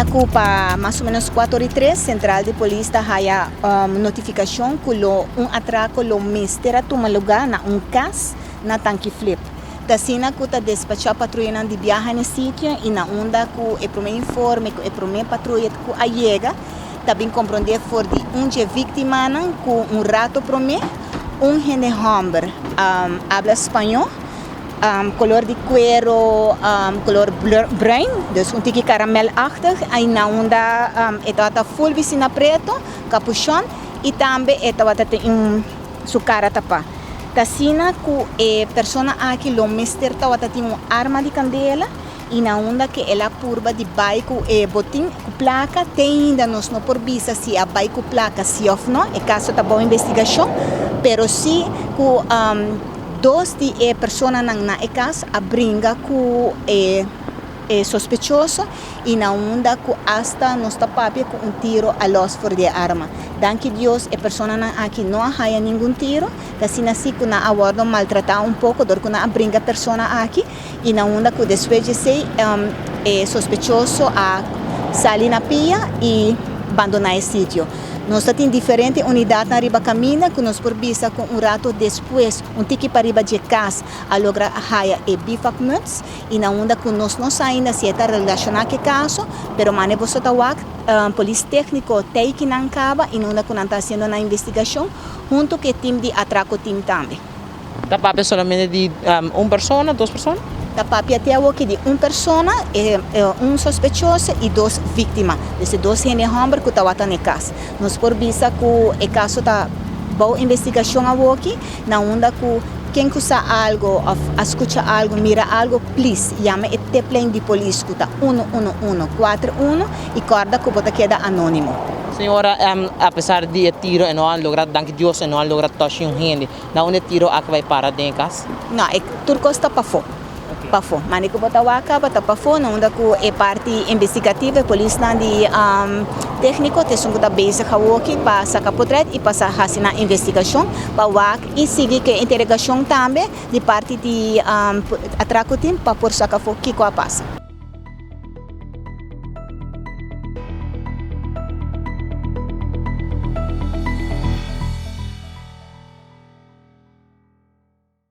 Asina ku pa mas o menos 4 i 3, sentral di polis ta haya notifikashon ku lo un atrako lo mester a tuma lugá na un kas na Tanki Flip. Ta asina ku ta despachá patruyanan di biaha na sitio i na unda ku e promé informe ku e promé patruya ku a yega ta bin komprondé for di un dje víktimanan ku un rato promé un hende hòmber habla spañó, kolor di kuero kolor bruin, dus un tiki karamelachtig, i na unda e tabata full bisti na preto, kapushon, i tambe e tabata tin su kara tapá. Ta asina ku e persona aki lo mester tabata tin un arma di kandela i na unda ku el a purba di bai ku e botin ku plaka. Te ainda nos no por bisa si a bai ku plaka si òf no, e kaso ta bou investigashon, pero si ku dos di e personanan na e kas a bringa ku e sospechoso i na unda ku asta nos ta papia ku un tiro a los for di e arma. Danki Dios e personanan aki no a haya ningun tiro, ta asina si ku nan a wòrdu maltratá un poko dor ku nan a bringa persona aki i na unda ku despues di esei e sospechoso a sali na pia i bandoná e sitio. Nos ta tin diferente unidatnan riba kaminda ku nos por bisa ku un rato despues un tiki pariba dje kas a logra haya e bivakmuts i na unda ku nos no sa ainda si e ta relashoná ku e kaso, pero mane boso ta wak polis tékniko tei ki nan kaba i na unda ku nan ta hasiendo nan investigashon huntu ku e tim di atrako team tambe. Ta papia solamente di un persona, dos persona? Ta papia te awoki di un persona, un sospechoso i dos víktima. Dus dos hende hòmber ku tabata na e kas. Nos por bisa ku e kaso ta bou investigashon awoki, na unda ku ken ku sa algo òf a skucha algo, mira algo, please yama e tiplijn di polis ku ta 11141 i kòrda ku bo ta keda anónimo. Señora, apesar di e tiro e no a logra, danki Dios e no a logra touch un hende. Na unda e tiro aki a bai para den kas? No, e tur kos ta pafó. Pafó. Mane ku bo ta wak kaba ta pafó, na unda ku e parti investigativo, e polisnan di tékniko ta esun ku ta bezig awoki pa saka potret i pa hasi nan investigashon pa wak i sigui ku e interogashon tambe di parti di atrako team pa por saka afó kiko a pasa.